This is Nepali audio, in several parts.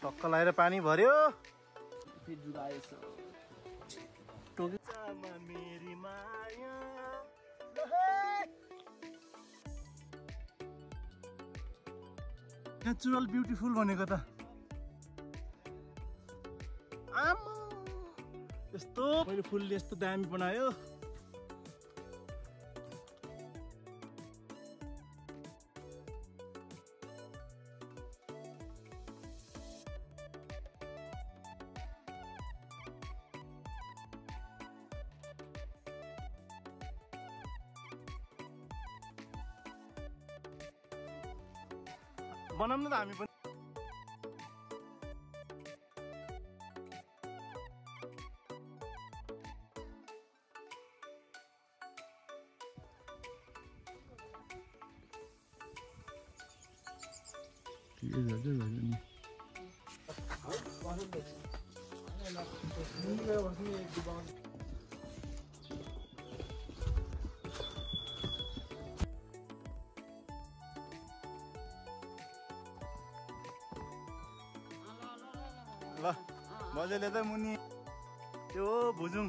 टक्क लगाएर पानी भर्यो। नेचुरल ब्युटिफुल भनेको त आमा यस्तो मैले फुलले यस्तो दामी बनायो। बनाउनु त हामी पनि ल मजाले त मुनि त्यो भुजुङ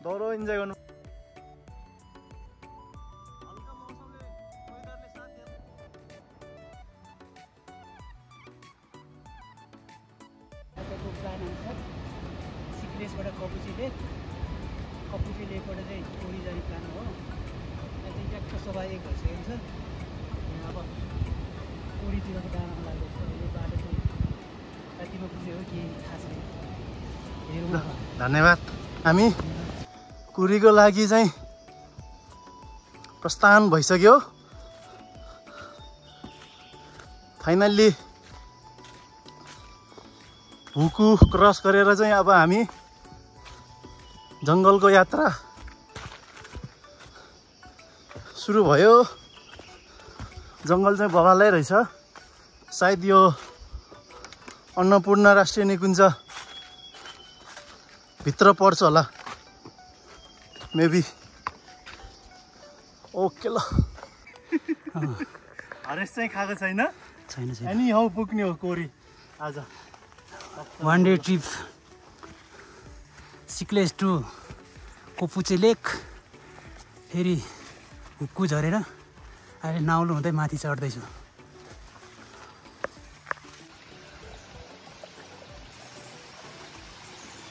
डरो इन्जोय गर्नु। सिक्रेसबाट कपुची लेकबाट चाहिँ कोरी जाने प्लान हो। यहाँ चाहिँ ट्याक्क सभा एक भइसकेको छ। अब कोरीतिरको डाँडामा लागेको छ। यो बाटो चाहिँ कतिमा पुग्यो हो केही थाहा छैन। धन्यवाद। हामी कुरीको लागि चाहिँ प्रस्थान भइसक्यो। फाइनल्ली हुकु क्रस गरेर चाहिँ अब हामी जङ्गलको यात्रा सुरु भयो। जङ्गल चाहिँ बगालै रहेछ। सायद यो अन्नपूर्ण राष्ट्रिय निकुञ्ज भित्र पर्छ होला मेबी। ओके ल हरेस चाहिँ खाएको छैन अनि हौ पुग्ने हो कोरी आज। One day trip Sikles to Kopuche lake, फेरि हुक्कु झरेर अहिले नाउलो हुँदै माथि चढ्दैछु।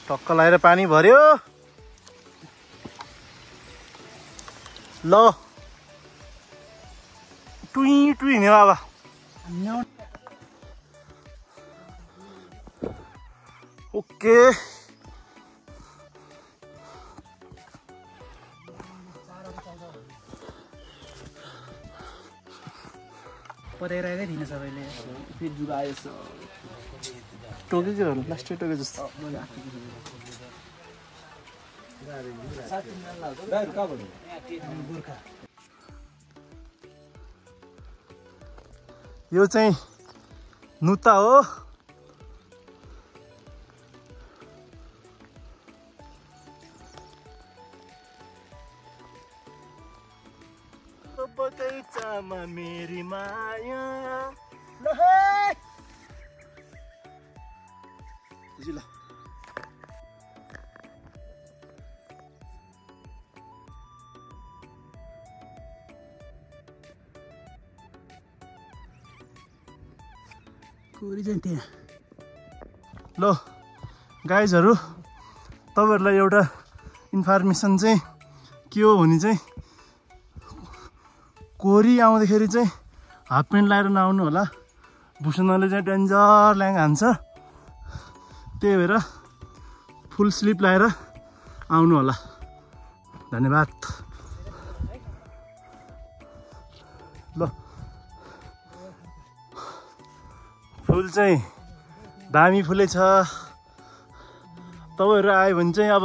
टक्क लगाएर पानी भर्यो। ल टुई टुई हिँड्यो बाबा। ओके परेर दिन सबैले फेरि जुगायो टोकेको लास्टै टोके जस्तो। यो चाहिँ नुता हो। बगैँचामा मेरी माया ल कोरी चाहिँ त्यहाँ। ल गाइजहरू तपाईँहरूलाई एउटा इन्फर्मेसन चाहिँ के हो भने चाहिँ कोरी आउँदाखेरि चाहिँ हाफ प्यान्ट लगाएर नआउनु होला। भुसुनाले चाहिँ डेन्जर ल्याङ हान्छ। त्यही भएर फुल स्लिप लगाएर आउनु होला। धन्यवाद। ल फुल चाहिँ दामी फुलै छ। तपाईँहरू आयो भने चाहिँ अब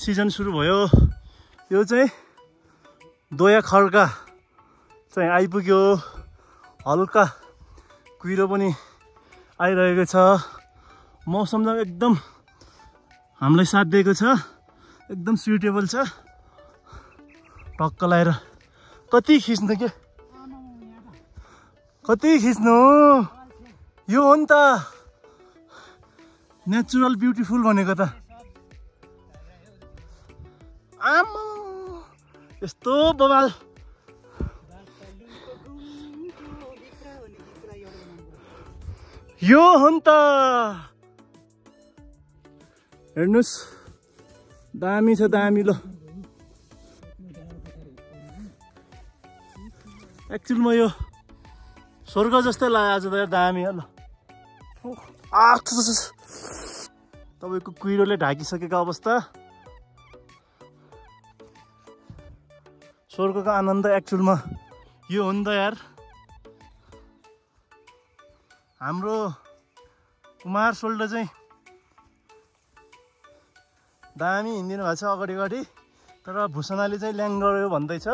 सिजन सुरु भयो। यो चाहिँ दोया खड्का चाहिँ आइपुग्यो। हल्का कुहिरो पनि आइरहेको छ। मौसम चाहिँ एकदम हामीलाई साथ दिएको छ। एकदम सुइटेबल छ। टक्क लगाएर कति खिच्नु के कति खिच्नु यो हो नि त नेचुरल ब्युटिफुल भनेको त आमा यस्तो बवाल यो हो नि त हेर्नुस् दामी छ दामी ल एक्चुअलमा यो स्वर्ग जस्तै लाग्यो आज त दामी ल तपाईको कुहिरोले ढाकिसकेको अवस्था स्वर्गको आनन्द एक्चुअलमा यो हो नि त यार हाम्रो कुमार सोल्डो चाहिँ दामी हिँडिदिनु भएको छ अगाडि अगाडि तर भूषणाले चाहिँ ल्याङ्गड्यो भन्दैछ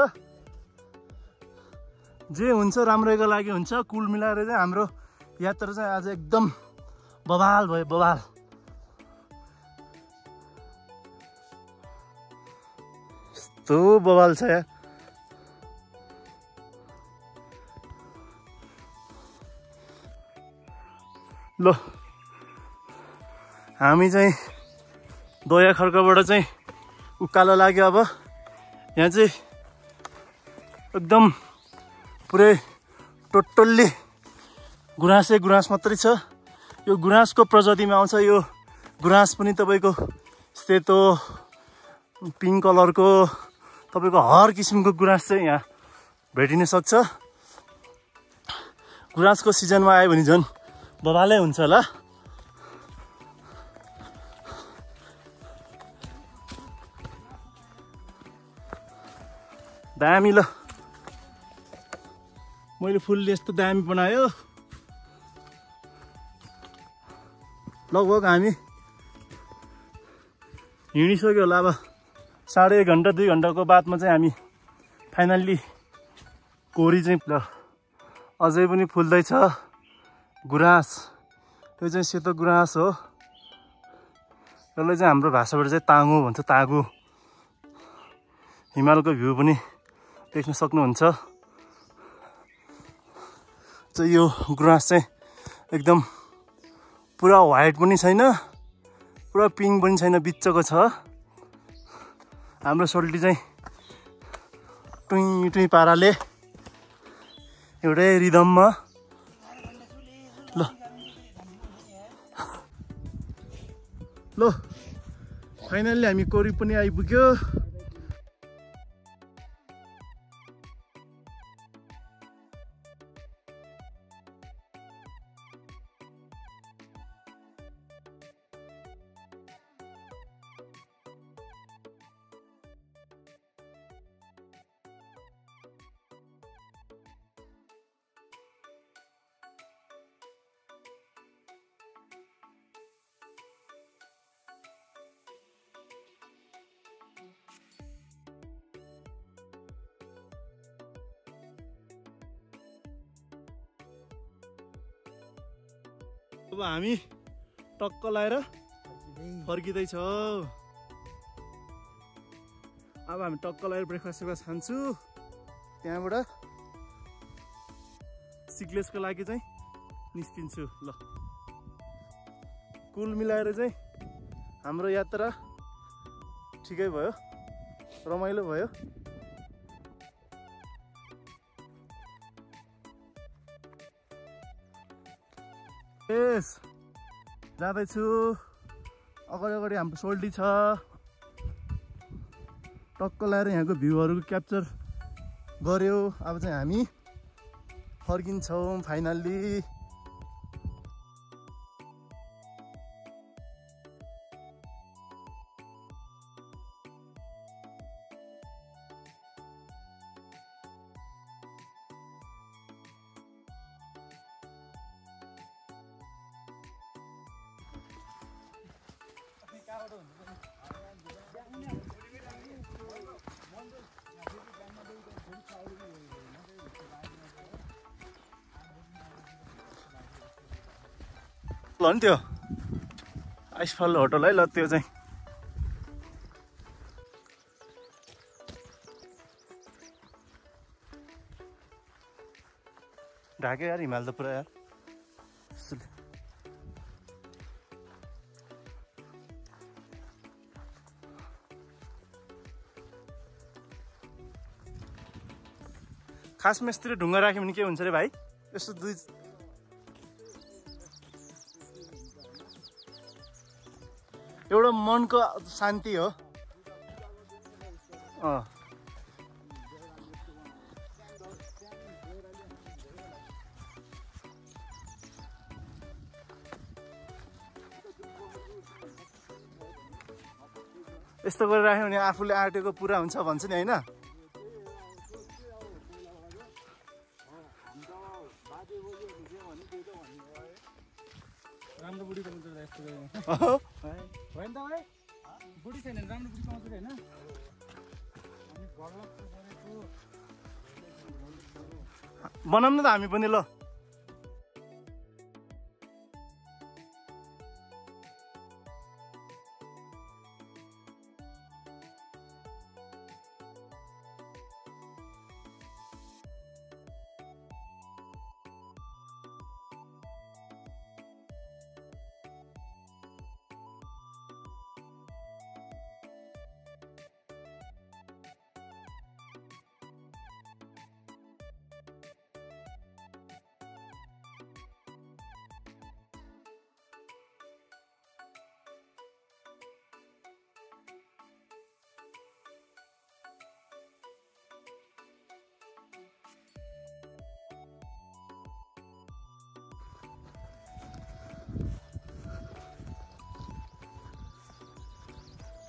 जे हुन्छ राम्रैको लागि हुन्छ कुल मिलाएर चाहिँ हाम्रो यात्रा चाहिँ आज एकदम बवाल भयो बवाल यस्तो बवाल छ यार ल हामी चाहिँ दोया खर्कबाट चाहिँ उकालो लाग्यो अब यहाँ चाहिँ एकदम पुरै टोटल्ली गुराँसै गुराँस मात्रै छ यो गुराँसको प्रजातिमा आउँछ यो गुराँस पनि तपाईँको सेतो पिङ्क कलरको तपाईँको हर किसिमको गुराँस चाहिँ यहाँ भेटिन सक्छ गुराँसको सिजनमा आयो भने झन् बवालै हुन्छ होला दामी ल मैले फुलले यस्तो दामी बनायो लगभग हामी हिँडिसक्यो होला अब 1.5 घन्टा 2 घन्टाको बादमा चाहिँ हामी फाइनल्ली कोरी चाहिँ अझै पनि फुल्दैछ गुराँस त्यो चाहिँ सेतो गुराँस हो यसलाई चाहिँ हाम्रो भाषाबाट चाहिँ ताँगो भन्छ तागो हिमालको भ्यू पनि देख्न सक्नुहुन्छ चाहिँ यो गुराँस चाहिँ एकदम पुरा व्हाइट पनि छैन पुरा पिङ्क पनि छैन बिचको छ हाम्रो सोल्टी चाहिँ टुई टुई पाराले एउटै रिदममा ल ल फाइनल्ली हामी कोरी पनि आइपुग्यो अब हामी टक्क लाएर फर्किँदैछौँ अब हामी टक्क लाएर ब्रेकफास्ट खान्छु त्यहाँबाट सिक्लेसको लागि चाहिँ निस्किन्छु ल कुल मिलाएर चाहिँ हाम्रो यात्रा ठिकै भयो रमाइलो भयो यस जाँदैछु अगाडि अगाडि हाम्रो सोल्टी छ टक्क लाएर यहाँको भ्यूहरू क्याप्चर गर्यो अब चाहिँ हामी फर्किन्छौँ फाइनल्ली ल नि त्यो आइसफल होटल है ल त्यो चाहिँ ढाक्यो यार हिमाल त पुरा यार। खासमा यस्तरी ढुङ्गा राख्यो भने के हुन्छ रे भाइ? यस्तो दुई एउटा मनको शान्ति हो। यस्तो गरेर राख्यो भने आफूले आँटेको पुरा हुन्छ भन्छ नि होइन? राम्रो बुढी पाउँछ यस्तो होइन त भाइ? बुढी छैन राम्रो बुढी पाउँछ होइन? बनाऊँ न त हामी पनि ल।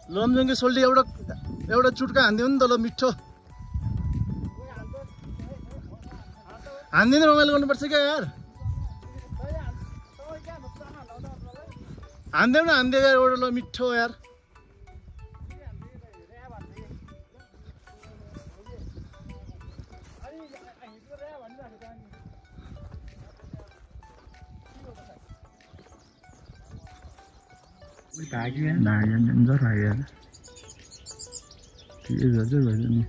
लमजुङको सोल्टी एउटा चुट्का हानिदियो नि त ल मिठो। हान्दिनँ रमाइलो गर्नुपर्छ क्या यार। हान्देऊ न हान्दियो यार एउटा ल मिठो यार। डेन्जर लाग्यो ठिकै गर्छ नि।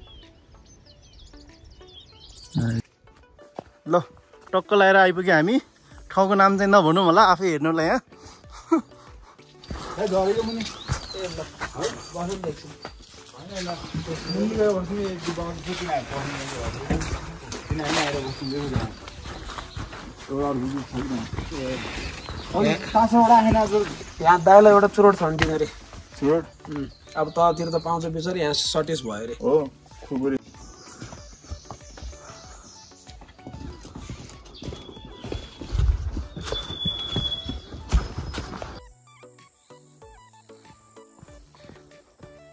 ल टक्क लगाएर आइपुग्यो हामी। ठाउँको नाम चाहिँ नभनौँ होला, आफै हेर्नुलाई यहाँ। यहाँ दाइलाई एउटा चुरोट छ नि अरे चुरोट। अब तलतिर त पाउँछ बिचरी, यहाँ सर्टेज भयो अरे। हो खुकुरी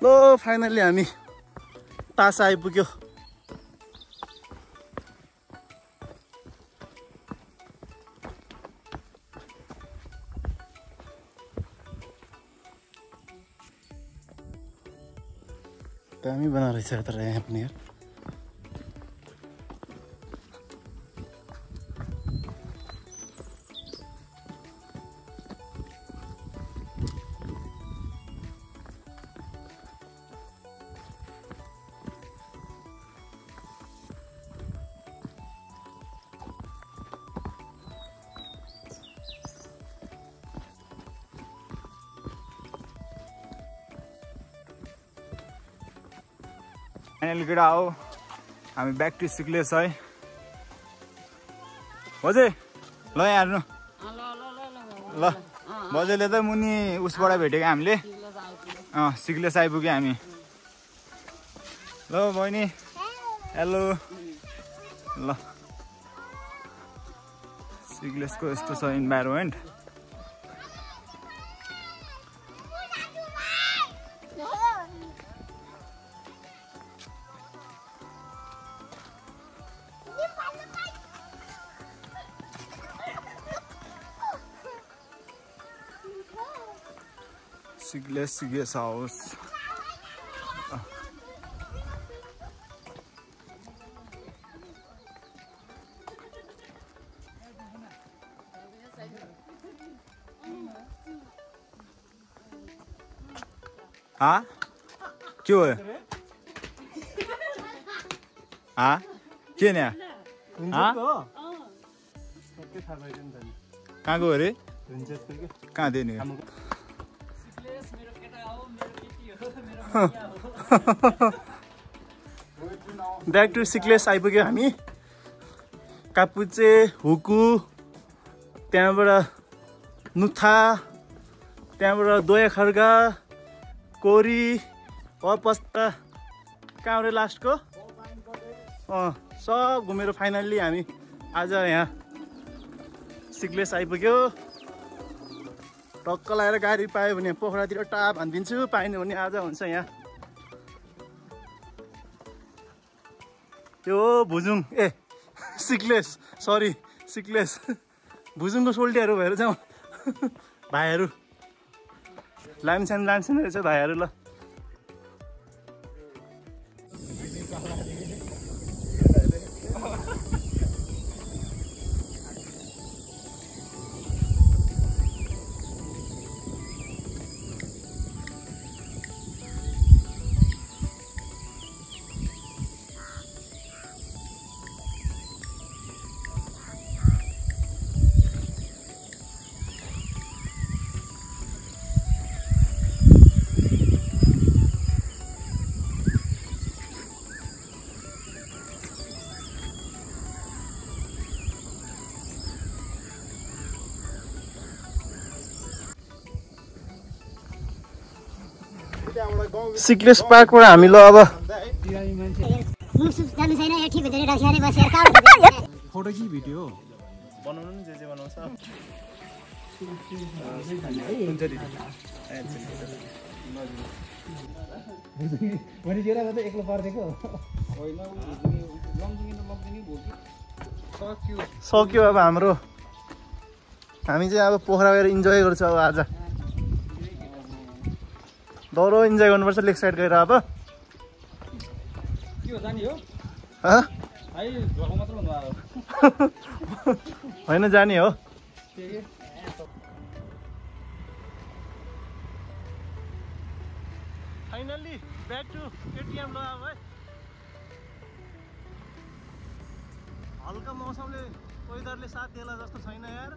ल फाइनली हामी तास आइपुग्यो। दामी बना रहेछ तर यहाँ पनि यार। फाइनल केटा हो हामी ब्याक टु सिक्लेस है। बजे ल यहाँ हेर्नु ल बजेले त मुनि उसबाट भेटेको हामीले सिक्लेस आइपुग्यो हामी। ल बहिनी हेलो ल सिक्लेसको यस्तो छ इन्भाइरोमेन्ट। Sigles guest house. हाँ क्यों है हाँ क्या नहीं हाँ के थाहा भइदियो नि त नि कहाँको अरे हुन्छको के कहाँ दियो नि सिक्लेस मेरो केटा हो मेरो केटी हो मेरो भैया हो ब्याक टु सिक्लेस आइपुग्यो हामी कापुचे हुकु त्यहाँबाट नुथा त्यहाँबाट दोया खर्गा कोरी पस्ता कहाँ हो लास्टको सब घुमेर फाइनल्ली हामी आज यहाँ सिक्लेस आइपुग्यो टक्क लगाएर गाडी पायो भने पोखरातिर टाप हानिदिन्छु पाएन भने आज हुन्छ यहाँ यो भुजुङ ए सिक्लेस सरी सिक्लेस भुजुङको सोल्टीहरू भएर जाउँ भाइहरू लामछान रहेछ भाइहरू ल सिक्लेस पार्कबाट हामी ल अब फोटो कि भिडियो बनाउनु नि जे बनाउँछ एक्लो पर्दिएको सक्यो अब हाम्रो हामी चाहिँ अब पोखरा गएर इन्जोय गर्छ अब आज डरो इन्जोय गर्नुपर्छ लेक साइड गएर अब के हो जाने हो होइन जाने हो फाइनल्ली ब्याक टु एटिएम ल अब है हल्का मौसमले वेदरले साथ दिएला जस्तो छैन यार